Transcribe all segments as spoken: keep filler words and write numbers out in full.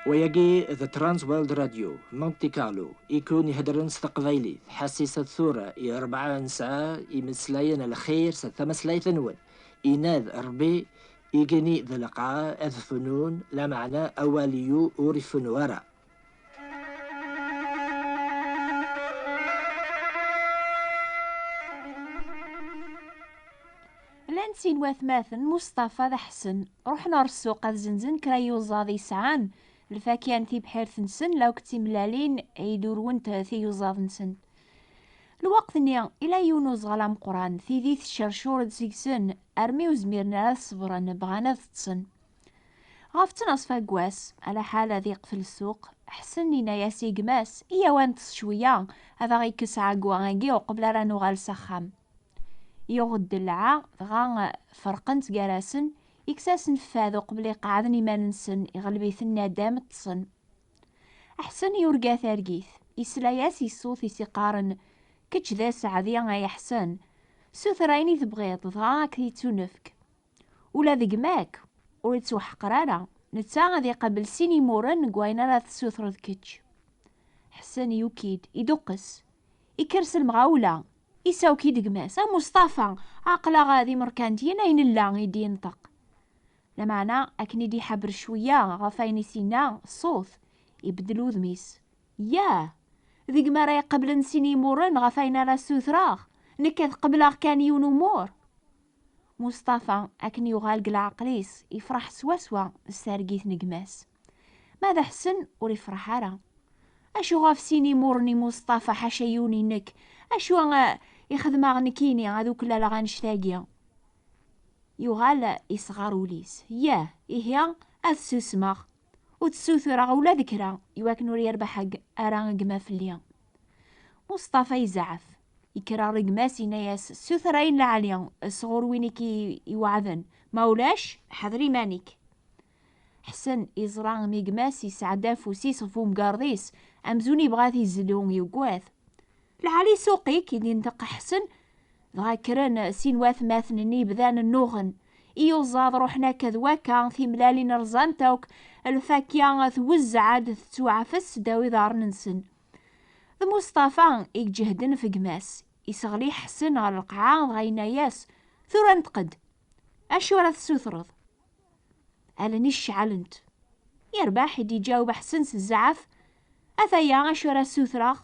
Wayagi d Trans World Radio, Monte Carlo, i kun iheddren s teqbaylit, ḥassisat tura i rebɛa n ssaɛa imeslayen lxir s tmeslayt-nwen. Inad Rebbi, igenni d lqaɛa ad fnun, lameɛna awal-iw ur ifennu ara. Llan sin watmaten, Mustafa d Ḥsen, ruḥen ɣer ssuq ad zenzen kra n yiyuzaḍ yesɛan lfakya n tibḥirt-nsen, la akk d timellalin ay d-urwent tiyuzaḍ-nsen. Lweqt-nni, ila yiwen uẓɣal ameqqran, tidi teccercur-d seg-sen, armi ur zmiren ara ad ṣebren, bɣan ad ṭṭsen. Ɣef ttnaṣfa n wass, alaḥal ad yeqfel ssuq, Ḥsen yenna-yas i gma-s, "Iyyaw ad neṭṭes cwiya, ad aɣ-ikkes ɛeggu-agi uqbel ara nuɣal s axxam." Yuɣ-d ddelɛa, dɣa ferqen-tt gar-asen, ikkes-asen fad uqbel iqeɛden iman-nsen, iɣleb-iten nadam, ṭṭsen. Ḥsen yurga targit, isla-yas i ṣṣut i s-iqqaren, "Kečč d aseɛdi, ay Ḥsen, suter ayen i tebɣiḍ, dɣa ad k-yettunefk. Ula d gma-k ur yettwaḥqer ara, netta ad iqabel sin imuren deg wayen ara tessutreḍ kečč." Ḥsen yuki-d, iduqqes, ikker s lemɣawla, isawk-id gma-s, "A Mustafa, aql-aɣ d imerkantiyen, ay nella," i d-yenṭeq. Lameɛna, akken i d-iḥaber cwiya ɣef wayen i s-yenna ṣṣut, ibeddel udem-is. "Yah! D gma ara iqeblen sin imuren ɣef wayen ara ssutreɣ? Nekk ad qebleɣ kan yiwen umur?" Mustafa, akken yuɣal deg leɛqel-is, ifreḥ swaswa s targit n gma-s. Ma d Ḥsen, ur ifreḥ ara. "Acu ɣef sin imuren i Mustafa ḥaca yiwen i nekk? Acu, eh, i xedmeɣ nekkini ad uklaleɣ annect-agi?" Yuɣal isɣar ul-is. "Yah, ihi ad susmeɣ. Ur d-ssutureɣ ula d kra, iwakken ur yerbeḥ ag-, ara gma fell-i." Mustafa yezɛef. Yekker ɣer gma-s, yenna-yas, "Ssuter ayen lɛali sɣur win i k-iweɛden, ma ulac, ḥder iman-ik." Ḥsen iẓra mi gma-s yesɛedda afus-is ɣef umgarḍ-is, amzun yebɣa ad t-izlu, yugad. "Lɛali suq-ik," i d-yenṭeq Ḥsen. Dɣa kkren sin watmaten-nni bdan nnuɣen. Iyuzaḍ ruḥen akka d wakka, timellalin rẓant akk, lfakya twezzeɛ-d tettwaɛfes ddaw iḍarren-nsen. D Mustafa i iǧehden ɣef gma-s. Iseɣli Ḥsen ɣer lqaɛa, dɣa yenna-yas, "Tura nṭeq-d. Acu ara tessutreḍ?" Allen-is ceɛlent. "Yerbeḥ," i d-iǧaweb Ḥsen s zzɛaf. "Ataya acu ara ssutreɣ."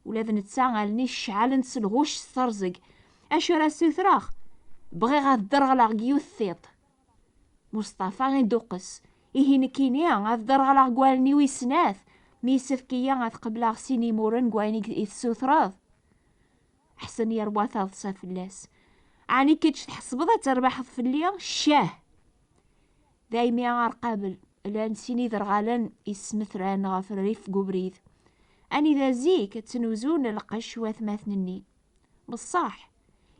Ula d netta allen-is ceɛlent s lɣuc s terẓeg. "Acu ara ssutreɣ? Bɣiɣ ad derɣleɣ deg yiwet tiṭ." Mustafa iduqqes. "Ihi nekkini ad derɣleɣ deg wallen-iw i snat, mi yessefk-iyi ad qebleɣ sin imuren deg wayen i i tessutreḍ?" Ḥsen yerwa taḍsa fell-as. "Ɛni kečč tḥesbeḍ ad terbeḥeḍ fell-i? Ccah!" Daymi ar qabel, llan sin iderɣalen ismetran ɣef rrif n ubrid. Anida zik ttnuzun lqecc watmaten-nni. Beṣṣaḥ,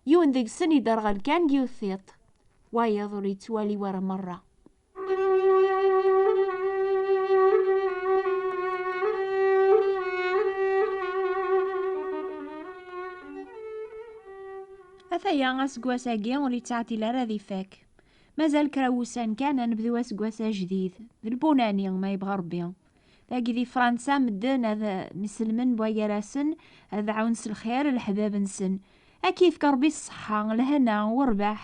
yiwen deg-sen iderɣel kan deg yiwet tiṭ, wayeḍ ur yettwali wara merra. Ataya aseggas-agi ur yettɛeṭṭil ara ad ifak. Mazal kra n wussan kan ad nebdu aseggas ajdid, d lbunani ma yebɣa Rebbi. Dagi di Fransa, medden ad mselmen waygar-asen, ad dɛun s lxir leḥbab-nsen. Ad k-yefk Rebbi ṣṣeḥḥa, lehna u rrbeḥ.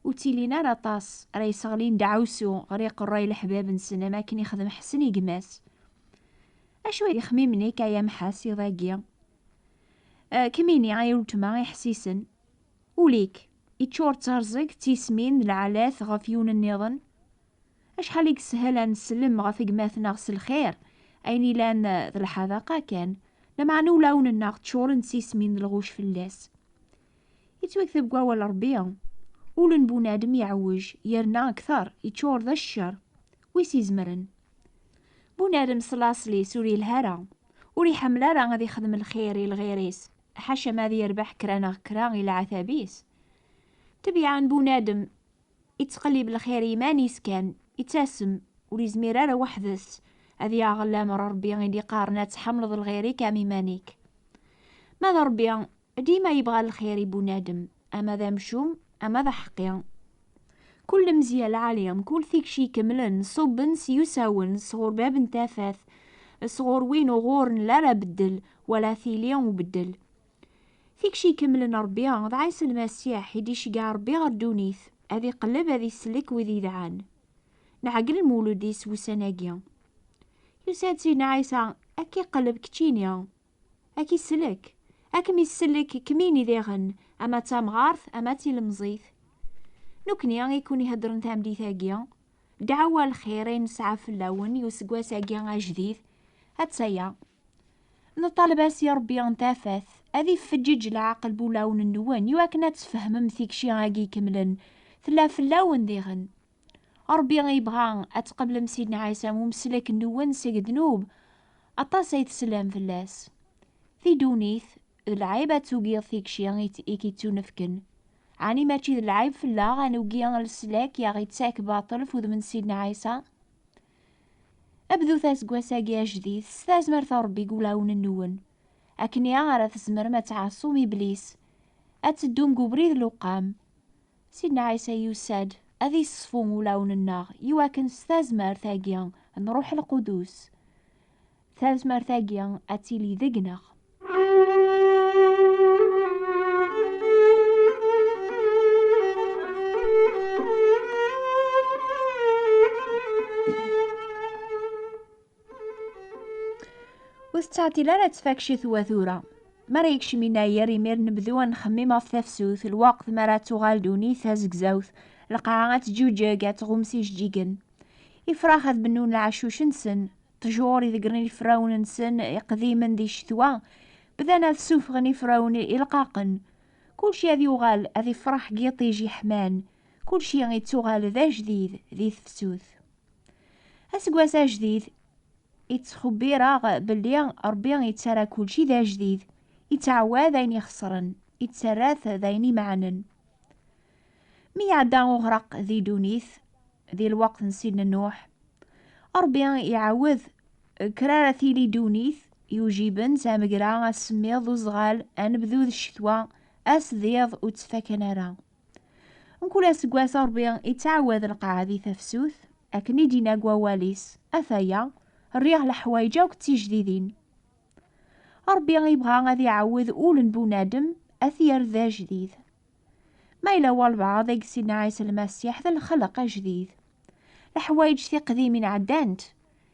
Ur ttilin ara aṭas ara yesseɣlin deɛwessu ɣer iqerray leḥbab-nsen, am akken ixdem Ḥsen i gma-s. Acu i d ixmimen-ik, ay amḥas, iḍ-agi? Eh, kemmini, ay weltma iḥessisen. Ul-ik iččur d terẓeg d tismin d lɛalat ɣef yiwen nniḍen. Acḥal i yeshel ad nsellem ɣef gma-tneɣ s lxir, ayen ilan d lḥadaqa kan, lameɛna ulawen-nneɣ ččuren d tismin d lɣuc fell-as. Yettwakteb deg wawal Ṛebbi, ul n bunadem iɛewwej, yerna akteṛ, iččur d cceṛ. Wi s-izemren? Bunadem s laṣel-is ur yelhi ara, ur iḥemmel ara ad ixdem lxir i lɣir-is, ḥaca ma ad yerbeḥ kra neɣ kra i leɛtab-is. Ṭṭbiɛa n bunadem ittqellib lxir i yiman-is kan, ittasem, ur izmir ara weḥd-s ad yaɣ lameṛ Ṛebbi i d-iqqaren ad tḥemmleḍ lɣir-ik am iman-ik. Ma d Ṛebbi, dima yebɣa lxir i bunadem, ama d amcum, ama d aḥeqqi. Kul lemziyya lɛali, mkul tikci ikemlen, ṣubben s yusawen, sɣur bab n tafat, sɣur win uɣur nella ara beddel, wala tili ubeddel. Tikci ikemlen Ṛebbi, d Ɛisa Lmasiḥ i d-iceggeɛ Ṛebbi ɣer ddunit, ad iqelleb ad isellek wid yedɛan. Nɛegl lmulud-is wussan-agi. Yusa-d Sidna Ɛisa, ad k-iqelleb keččini, ad k-isellek, ad kem-isellek kemmini diɣen, ama d tamɣart, ama d tilemẓit. Nekkni i kun-iheddren tameddit-agi, dɛawa lxir ay nesɛa fell-awen i useggas-agi ajdid, attaya. Neṭṭaleb-as i Ṛebbi n tafat, ad ifeǧǧeǧ leɛqel n wulawen-nwen, iwakken ad tfehmem tikci-agi ikemlen, tella fell-awen diɣen. Ṛebbi yebɣa ad tqeblem Sidna Ɛisa am umeslek-nwen seg ddnub, aṭas ay teslam fell-as. Di ddunit, d lɛib ad tugiḍ tikci i t-, i k-ittunefken. Ɛni mačči d lɛib fell-aɣ ad nugi leslak i aɣ-ittak baṭel f udem n Sidna Ɛisa? Bdut aseggas-agi ajdid s tazmert n Ṛebbi deg wulawen-nwen. Akkenni ara tzemrem ad tɛaṣum Iblis, ad teddum deg ubrid n lewqam. Sidna Ɛisa yusa-d ad iṣfu ulawen-nneɣ, iwakken s tazmert-agi n Ṛuḥ Lqudus, tazmert-agi ad tili deg-neɣ. Ur tettɛeṭṭil ara ad tfak ccetwa tura. Mi ara yekcem yennayer, imir nebdu ad nxemmim ɣef tafsut, lweqt mi ara tuɣal ddunit tazegzawt, lqaɛa ad teǧǧuǧeg, ad tɣum s ijeǧǧigen. Ifrax ad bennun lɛacuc-nsen, ṭṭjur iḍeggren ifrawen-nsen iqdimen di ccetwa, bdan ad ssufɣen ifrawen ileqqaqen. Kulci ad yuɣal ad ifreḥ deg yiṭij yeḥman, kulci ittuɣal d ajdid di tefsut. Aseggas ajdid, ittxebbir-aɣ belli Ṛebbi ittarra kulci d ajdid, ittɛawad ayen ixeṣren, ittarra-t d ayen imeɛnen. Mi iɛedda uɣraq di ddunit, di lweqt n Sidna Nuḥ, Ṛebbi iɛawed kra ara tili ddunit yujiben, tamegra, asemmiḍ, uzɣal, anebdu d ccetwa, ass d iḍ ur ttfakan ara. Mkul aseggas Ṛebbi ittɛawad lqaɛa di tafsut, akken i d-yenna deg wawal-is, ataya, rriɣ leḥwayeǧ akk d tijdidin. Ṛebbi ibɣa ad iɛawed ul n bunadem, ad t-yerr d ajdid. Ma yella walbeɛḍ deg Sidna Ɛisa Lmasiḥ d lxelq ajdid. Leḥwayeǧ tiqdimin ɛeddant,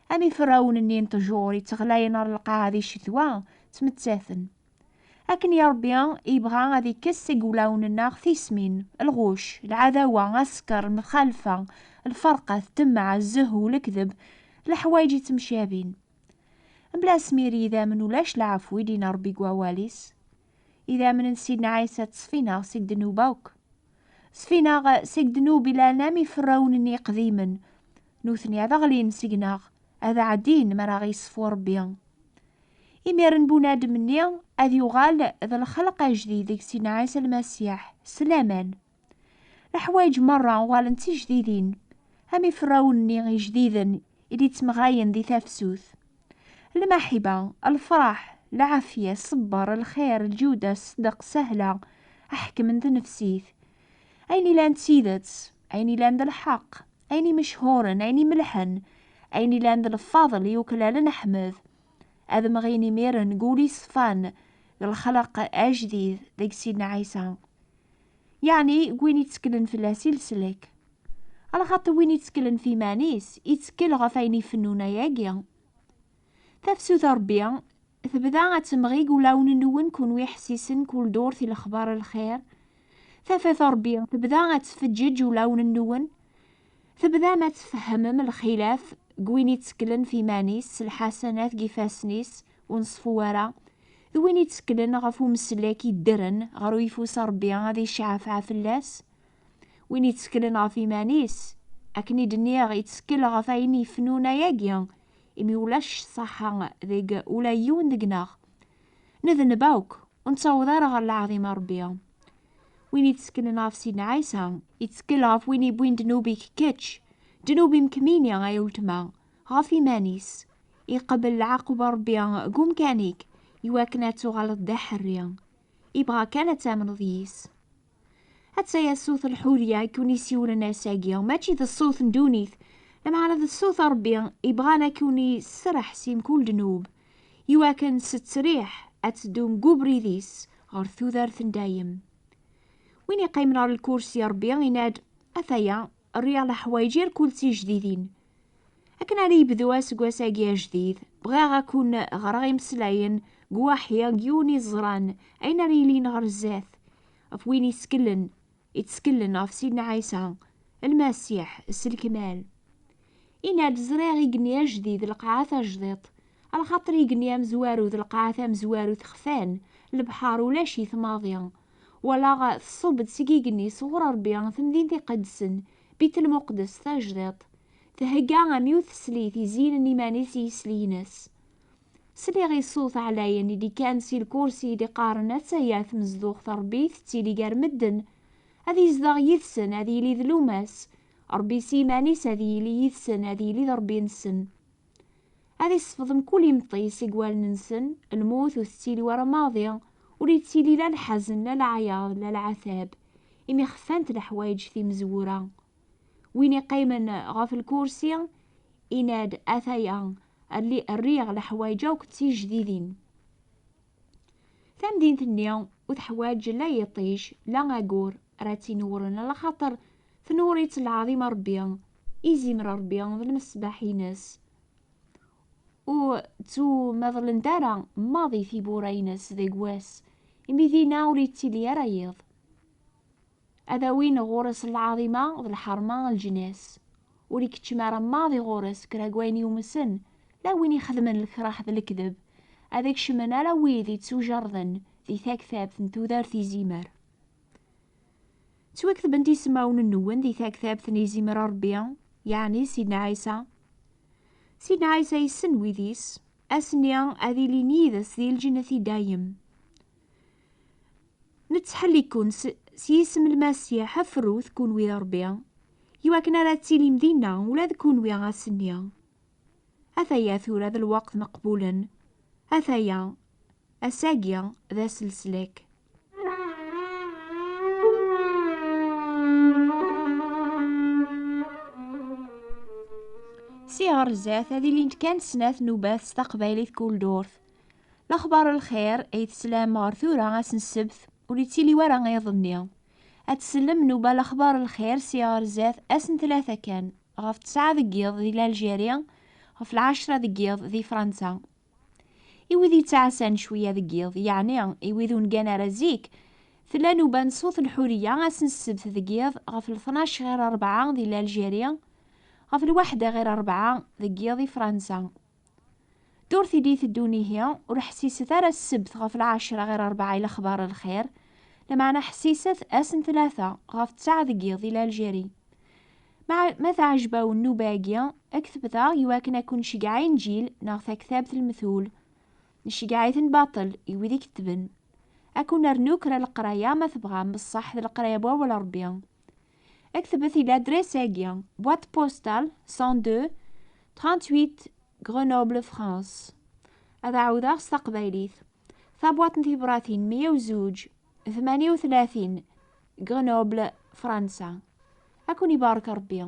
am iferrawen-nni n ṭṭjur itteɣlayen ɣer lqaɛa di ccetwa, ttmettaten. Akken i Ṛebbi ibɣa ad ikkes seg wulawen-nneɣ tismin, lɣuc, lɛadawa, asekker, lmxalfa, lferqat, ṭṭmeɛ, zzehhu, lekdeb, leḥwayeǧ ittemcabin. Mebla asmir n yidammen ulac lɛefw, i d-yenna Ṛebbi deg wawal-is. Idammen n Sidna Ɛisa ttṣeffin-aɣ seg ddnub akk. Ṣeffin-aɣ seg ddnub ilan am iferrawen-nni iqdimen. Nutni ad ɣlin seg-neɣ, ad ɛeddin mi ara ɣ-yeṣfu Ṛebbi. Imiren bunadem-nni ad yuɣal d lxelq ajdid deg Sidna Ɛisa Lmasiḥ, s laman. Leḥwayeǧ merra uɣalen d tijdidin, am iferrawen-nni ijdiden i d-ittemɣayen di tafsut. Lmaḥiba, lefraḥ, lɛafya, ṣṣber, lxir, lǧuda, ṣṣdeq, sahla, aḥekmen d nnefsit. Ayen ilan d tidet, ayen ilan d lḥeqq, ayen imechuren, ayen imelḥen, ayen ilan d lfaḍel yuklalen Ḥmed. Ad mɣin imiren deg wul iṣfan, d lxelq ajdid deg Sidna Ɛisa. Yeɛni deg win itteklen fell-as i leslak. Alaxaṭer win itteklen f iman-is, ittekkel ɣef ayen ifennun ayagi. Tafsut n Ṛebbi tebda ad temɣi deg wulawen-nwen kunwi ḥessisen kul ddurt i lexbar n lxir. Tafat n Ṛebbi tebda ad tfeǧǧeǧ ulawen-nwen. Tebdam ad tfehmem lxilaf deg win itteklen f iman-is s lḥasanat deg ifassen-is ur neṣfu ara, d win itteklen ɣef umsellek iddren ɣer uyeffus n Ṛebbi ad iceɛfeɛ fell-as. Win itteklen ɣef iman-is, akken i d-nniɣ, ittekkel ɣef ayen ifennun ayagi, imi ulac ṣṣaḥa deg ula yiwen deg-neɣ. Nedneb akk, ur nettaweḍ ara ɣer leɛḍima n Ṛebbi. Win itteklen ɣef Sidna Ɛisa, ittkel ɣef win iwwin ddnub-ik kečč, ddnub-im kemmini, ay uletma, ɣef iman-is. Iqbel lɛaquba n Ṛebbi deg umkan-ik, iwakken ad tuɣaleḍ d aḥerri. Ibɣa kan ad tamneḍ yis. Attaya ṣṣut n lḥuriya i ken-isiwlen ass-agi, mačči d ṣṣut n ddunit, lameɛna d ṣṣut n Ṛebbi, ibɣan a ken-iserreḥ si mkul ddnub, iwakken s ttesriḥ ad teddum deg ubrid-is ɣer tudert n dayem. Win iqqimen ɣer lkursi n Ṛebbi, yenna-d: Ataya, rriɣ leḥwayeǧ irkul d tijdidin. Akken ara yebdu aseggas-agi ajdid, bɣiɣ ad ken-ɣreɣ imeslayen deg waḥi, deg yiwen iẓran, ayen ara yilin ɣer zdat, ɣef win iskellen, ittkellen ɣef Sidna Ɛisa, Lmasiḥ, s lekmal. Yenna-d: Ẓriɣ igenni ajdid, lqaɛa tajdiṭ, alaxaṭer igenni amezwaru d lqaɛa tamezwarut xfan, lebḥer ulac-it maḍi. Walaɣ tṣubb-d seg igenni sɣur Ṛebbi, temdint iqedsen, Bit Lmuqdes tajdiṭ. Thegga am yiwet teslit izinen iman-is i yisli-ines. Sliɣ i ṣṣut ɛlayen i d-ikkan si lkursi i d-iqqaren: Attaya tmezduɣt n Ṛebbi tettili gar medden, ad izdeɣ yid-sen, ad yili d luma-s. Ṛebbi s yiman-is ad yili yid-sen, ad yili d Ṛebbi-nsen. Ad issefḍ mkul imeṭṭi seg wallen-nsen, lmut ur tettili wara maḍi, ur yettili la lḥazen, la leɛyaḍ, la leɛtab, imi xfant leḥwayeǧ timezwura. Win iqqimen ɣef lkursi, inad: Ataya, rli-, rriɣ leḥwayeǧ akk d tijdidin. Tamdint-nni ur teḥwaǧ la iṭij, la agur ara tt-inewwren, alaxaṭer tnewwer-itt lɛaḍima Ṛebbi, izimer Ṛebbi d lmesbaḥ-ines. Ur ttumaḍlent ara maḍi tiwwura-ines deg wass, imi dinna ur yettili ara yiḍ. Ad awin ɣur-s lɛaḍima d lḥerma n leǧnas. Ur ikeččem ara maḍi ɣur-s kra n wayen yumsen, la win ixedmen lekraḥ d lekdeb. Ad ikecmen ala wid ittujerrden di taktabt n tudert izimer. Ttwaketbent ismawen-nwen di taktabt n izimer Ṛebbi, yeɛni Sidna Ɛisa. Sidna Ɛisa yessen wid-is, ass-nni ad ilin yid-s di lǧennet i dayem. Nettḥelli-ken s, s yisem n Lmasiḥ, frut kunwi d Ṛebbi, iwakken ara tilim dinna ula d kunwi ass-nni. Ataya tura d lweqt meqbulen. Ataya, ass-agi d ass n leslak. Si ɣer zdat ad ilint kan snat nnubat s taqbaylit kul ddurt. Lexbar n lxir ay teslam ɣer tura ass n ssebt ur yettili wara iḍ-nni. Ad tsellem nnuba Lexbar n lxir si ɣer zdat ass n tlata kan, ɣef tesɛa deg yiḍ di Laljeri, ɣef lɛecra deg yiḍ di Fransa. I wid yettɛassan cwiya deg yiḍ, yeɛni i wid ur ngan ara zik, tella nnuba n Ṣṣut n Lḥuriya ass n ssebt deg yiḍ ɣef tnac ɣir rebɛa di Laljeri, ɣef lwaḥda ɣir rebɛa deg yiḍ i Fransa. Ddurt i d-iteddun ihi, ur ḥsiset ara ssebt ɣef lɛecra ɣir rebɛa i Lexbar n lxir, lameɛna ḥsiset ass n tlata ɣef tesɛa deg yiḍ i Laljeri. Ma, ma teɛjeb-awen nnuba-agi, ktbet-aɣ iwakken ad ken-nceggeɛ i Lǧil neɣ taktabt n Lmetul. Nceggeɛ-iten baṭel i wid ikettben. Ad ken-nernu kra n leqraya ma tebɣam, beṣṣeḥ d leqraya n wawal Ṛebbi. Ktbet i ladres-agi: boîte postale cent deux, trente-huit, Grenoble, France. Ad ɛawdeɣ s taqbaylit: tabwaṭ n tibratin meyya u zuǧ, tmanya u tlatin, Grenoble, Fransa. Ad ken-ibarek Ṛebbi.